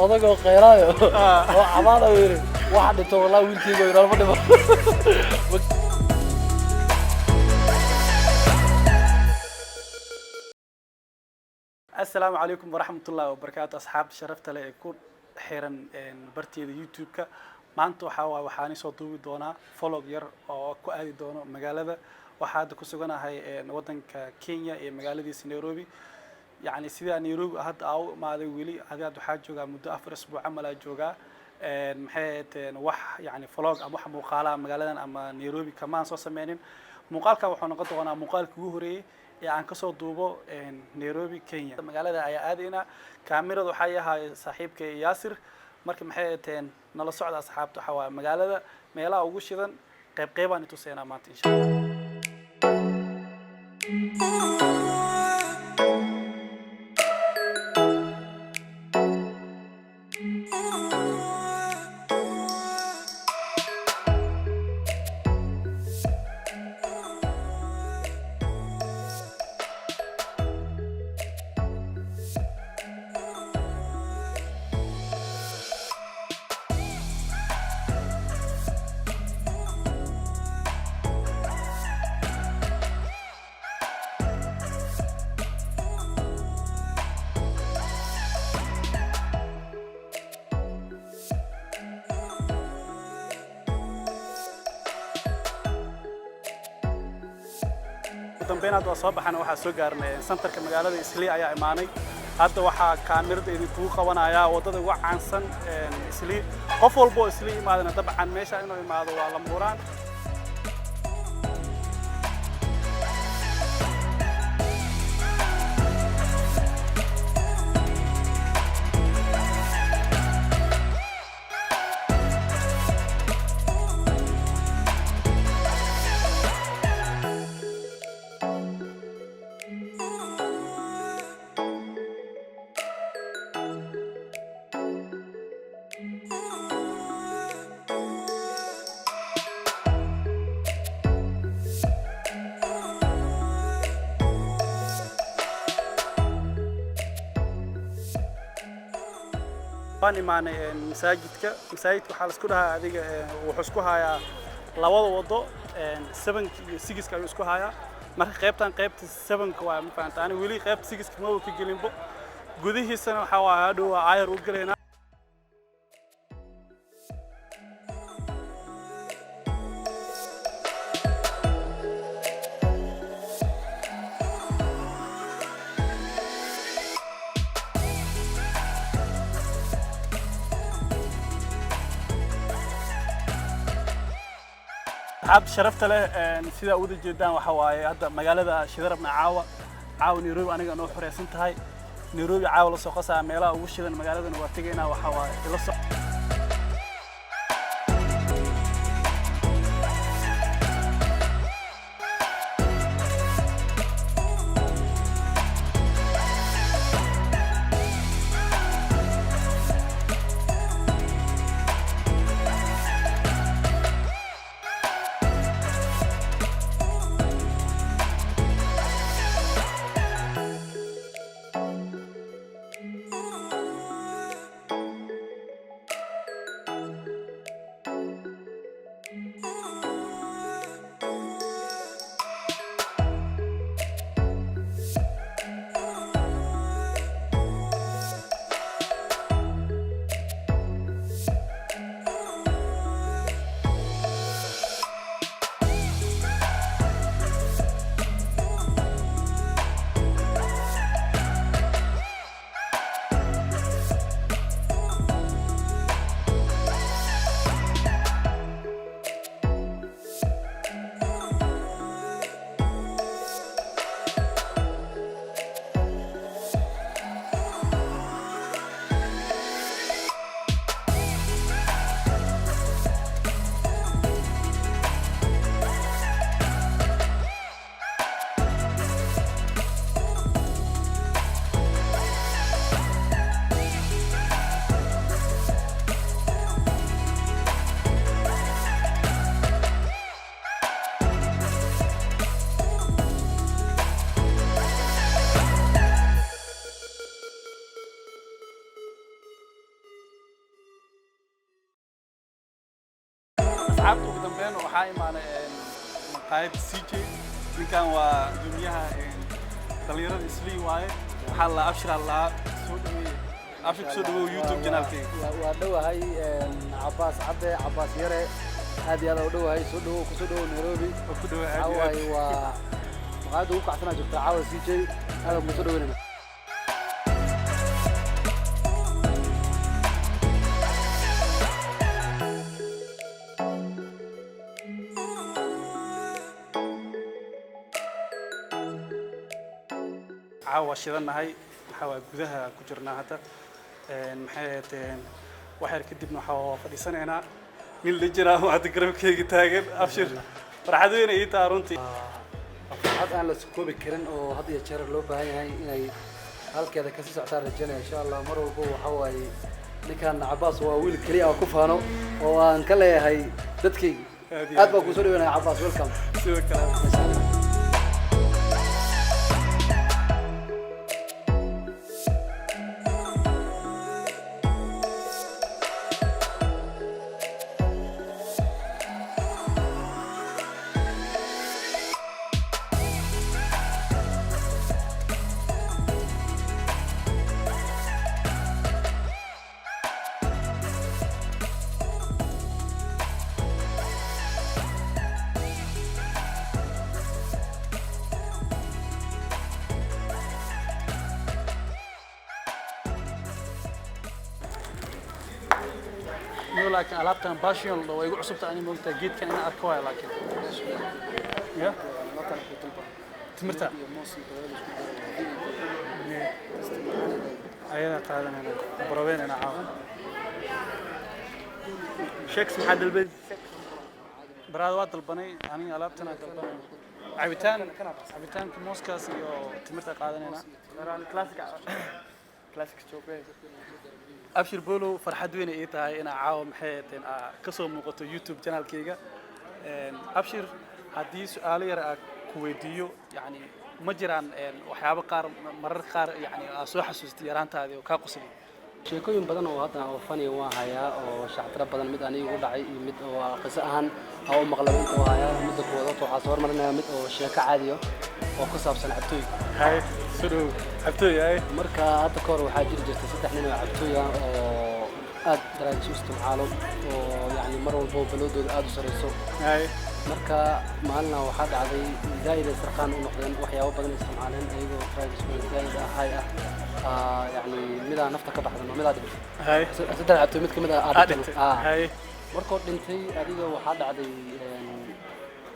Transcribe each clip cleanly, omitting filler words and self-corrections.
Odagoo qaylaayo oo cabaada uu yidhi waxa dhinto wallahi wiilkeyga oo inaalma dhimo. Asalaamu calaykum waraxmatullaahi wabarakaatu, asxaabta sharafta leh ee ku xiran barteeda YouTube-ka. Maanta waxaa waaye waxaan soo duubi doonaa vlog yar oo ku aadi doono magaalada. Waxaa hadda ku suganahay waddanka Kenya ee magaaladiisa Nairobi. Yacni sidaa Nairobi hadda aa u imaaday, weli adi hadda waxaa joogaa muddo 4 isbuuc camal aa joogaa. Maxay ahayd, wax yacni vlog ama wax muuqaalaha magaaladan ama Nairobi kamaan soo sameynin. Muuqaalkan wuxuu noqon doonaa muuqaalkii ugu horeeyey ee aan kasoo duubo Nairobi, Kenya. Magaalada ayaa aadaynaa, kaamirada waxaa yahay saaxiibkay Yaasir. Marka maxay ahayd, nala socda asxaabta. Waxaa waaye magaalada meelaha ugu shidan qayb qaybaan ituseynaa maanta, insha Allah. Ugu dambeyn hadda waa soo baxana, waxaa soo gaarnay centerka magaalada Islii ayaa imaanay. Hadda waxaa kaamirada idinkugu qabanayaa waddada ugu caansan Islii. Qof walba oo Islii imaadana dabcan meesha inuu imaado waa lama huraan. Waan imaanay masaajidka. Masaajidka waxaa laisku dhahaa adiga wuxuu isku hayaa labada wado, sevenka iyo sixiska ayuu isku hayaa. Marka qaybtan qaybta sevenka waa, ma fahanta? Ani weli qaybta sixiska maba ka gelinbo. Gudihiisana waxaa waaye hadhow waa aayar u gelaynaa. Asxaabta sharafta leh, sidaa uwada jeedaan waxa waaye hadda magaalada shidarabna. Caawa caawa Nairobi aniga noo xoreysan tahay. Nairobi caawa lasoo qasaa, meelaha ugu shidan magaaladana waa tegaynaa. Waxa waaye ila soc. Waxaa imaanay maqaayad CJ. Ninkan waa guddoomiyaha dhalinyarada Islii waaye. Waxaa la Abshir la soo dhaweeyey. Abshir, kusoo dhawow YouTube channelkayga. Waa dhowahay Cabaas Cadde, Cabaas Yare, aad iyo aad u dhowahay. Soo dhawow, kusoo dhawow Nairobi. Waa ku dhawahay, aad iyo Waxaa aad. waaye waa maqaayadda ugu kacsanaa jirta caawa CJ, aad baan kusoo dhaweynayna. Caawa waa shidannahay. Waxaa waa gudaha ku jirnaa hadda. Maxay ahayd, wax yar kadibna waxaa fadhiisanaynaa nin la jiraa oo hadda garabkeyga taagan. Abshir, farxad weyn ii taha runtii. Farxad aan la koobi karin oo had iyo jeer loo baahan yahay inay halkeeda kasii socotaan rajaynaya insha Allah. Mar walbo waxaa waaye ninkan Cabaas waa wiil keliya aan ku faano oo aan ka leeyahay dadkayga. Aad iyo Aad baan kusoo dhaweynaya Cabaas, welcome. Sidoo kale. Niyo, laakiin alaabtan passion la way igu cusubta ani, moogtaa geedkan inaan arko waayo, laakiin ya timirta ayadaa qaadanayna, barabeynayna caawa. Shakes, maxaa dalbay baraada? Waa dalbanay aniga, alaabtan aa dalbanay, cabitaan, cabitaanka mooskaas iyo timirta qaadanayna. Classic, classic strawberry. Abshir Bolo, farxad weyn ay ii tahay inaa caawa, maxay ahayd, aa kasoo muuqato YouTube channelkayga. Abshir, haddii su-aalo yar aa ku weydiiyo, yani ma jiraan waxyaabo qaar, marar qaar, yani aa soo xasuustay yaraantaadii oo kaa quslay? Sheekooyin badan oo hadda oo funny waan hayaa oo shactiro badan, mid aniga igu dhacay iyo mid oo qiso ahaan aa u maqlay inta waa hayaa. Midda koowaad horta waxaa soo hormarinaya mid oo sheeko caadi ah oo ku saabsan cabtooy. Hay, soo dhow cabtooy, hay. Marka hadda ka hor waxaa jiri jirtay saddex nin oo cabtooy ah oo aad drugs u isticmaalo oo yacni mar walbo baloodooda aad u sareyso. Marka maalina waxaa dhacday zaa'id ay sarqaan u noqdeen, waxyaabo badan ay isticmaaleen ayagoo drugs zaa'id ah high ah. Yacni midaa nafta ka baxdan oo midaa dhintay. Saddex cabtooy mid kamid ah aa aa dhintay. Dhintay. Markuu dhintay adiga waxaa dhacday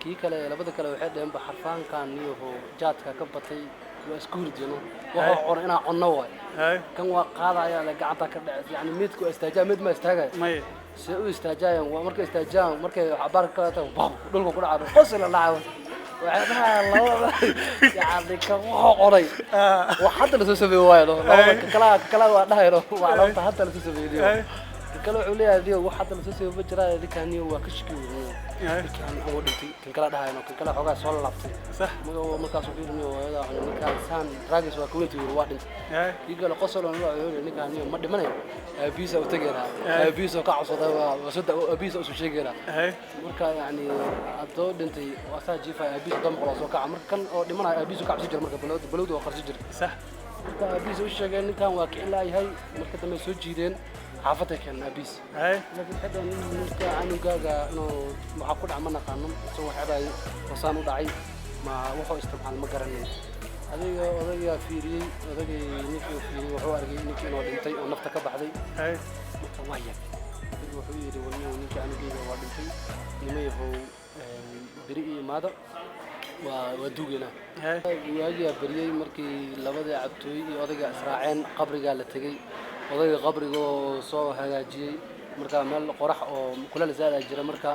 kii kale, labada kale waxay dhaheen ba xarfaankan niyaho jaadka ka batay, waa isku hurdino, wuxuu cuno inaan cunno waay. Kan waa qaadaya la gacanta ka dhacaysa, yani midku waa istaajaa, mid ma istaagaya. May. See u istaajayaan? Waa markay istaajaan, markay cabaar ka tago, bam, dhulka ku dhaca, qosol la dhaca. Waxay dhahayaan labada, yani kan wuxuu cunay wax hadda lasoo sameeye waayo labada ka kala waa dhahayno waa labta hadda lasoo sameeyey. Kan kale wuxuu leeyahay niyo wax hadda lasoo sameeye ma jiraan, ninkan niyo waa ka shaki weyn, ninkan uu dhintay. Kan kala dhahayno, kan kale xoogaa soo laabtay. Markaasuu ku yidhi niyo hooyadaa cunay ninkaan saan drugs waa ka weynta, yiri waa dhintay. Kii kale qosol oo wuxuu yidhi ninkaan niyo ma dhimanayo, aabihiisa u tegaynaa, aabihiisa oo ka cabsaday, waa soo aabihiisa usoo sheegaynaa. Marka yacni haddoo dhintay waa saa jiifaya, aabihiisa doo maqloo soo kaca. Marka kan oo dhimanayo aabihiisa ka cabsi jira, marka balowda balowda waa qarsi jira. Marka aabihiisa u sheegeen ninkan waa kicin laayahay. Marka dambe soo jiideen, xaafaday keeneen aabihiis. Laakiin waxay dhaheen ninka canugaaga inuu waxaa ku dhaca ma naqaano, isagoo xebaay wasaan u dhacay, ma wuxuu isticmaal ma garanayn. Adiga odaygaa fiiriyey, odagay ninkii uu fiiriyey wuxuu arkay ninkii inuu dhintay oo nafta ka baxday. Marka waa yaabay. Adiga wuxuu yidhi warniyow, ninkii canugayga waa dhintay, nima yahow beri iyo imaada, waa duugeynaa. Waagiyaa beriyey, markii labadii cabtooy iyo odayga israaceen, qabrigaa la tegey. Odayga qabriga oo soo hagaajiyey, marka meel qorax oo kuleel zaad ah jira. Marka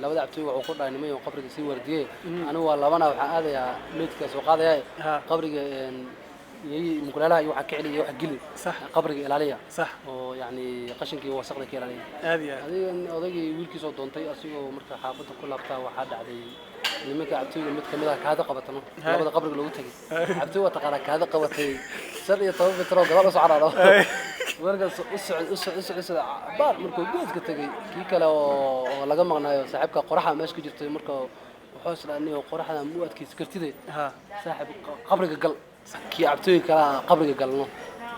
labada cabtooy wuxuu ku dhahay nimayo qabriga sii wardiyey, anigu waa labana, waxaan aadayaa meydka soo qaadaya. Qabriga mukulaalaha iyo waxa ka celiya wax geli. Qabriga ilaaliya. Oo yacni qashinkii wasaqda ka ilaaliya. Aad iyo aad. Adiga odaygii wiilkiisoo doontay asigoo marka xaafadda ku laabtaa, waxaa dhacday nimanka cabtooyga mid kamid ah kaada qabatano. Labada qabriga loogu tegay cabtooy waa taqaanaa, kaada qabatay 15 mitir oo gadaal u soconaano. Markaas u socod, u socod, u socod, u socod cabaar. Markuu geedka tegay, kii kale oo laga maqnaayo saaxiibka, qoraxda meesha ku jirtay. Marka wuxuu isla niyo qoraxda mu adkaysi kartide, saaxiib, qabriga gal. Kii cabtooy kala qabriga galno,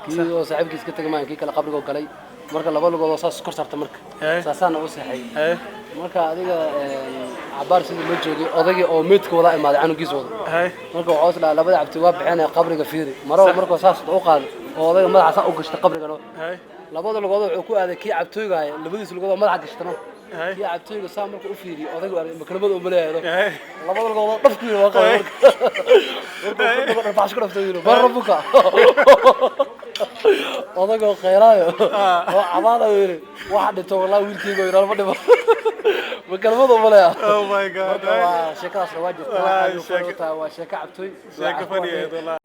kii oo saaxiibkiis ka tagay maayo, kii kale qabriga galay. Marka laba lugood oo saas kor saarta marka saasaana u seexay. Marka adiga cabaar sidii loo joogay, odaygii oo meydka wada imaaday, canugiis wada. Marka wuxuu is dhahaa labada cabtooy waa bixinaya, qabriga fiiri maraba. Markuu saas u qaaday oo odayga madaxa saa u gashtay qabrigano, labada lugood wuxuu ku aaday kii cabtooyga haya, labadiis lugood oo madaxa gashtano. Kii cabtooyga saa markuu u fiiriyey odaygu arkay maklamada u maleeyayo, labada lugood oo dhaf ku yiri waa qabay. Marka markuu dharbaash ku dhaftay, yiri "Man rabbuka?" Odaygoo khayraayo oo cabaadayo yiri "Waxa dhinto wallahi wiilkayga," yiri "lama dhimo makalamada u maleeya." Oh my God. Marka waa sheekadaasna waa jirtaa. Wallaahi, aad u funny tahay, waa sheeko cabtooy. Sheeko funny ahayd wallahi.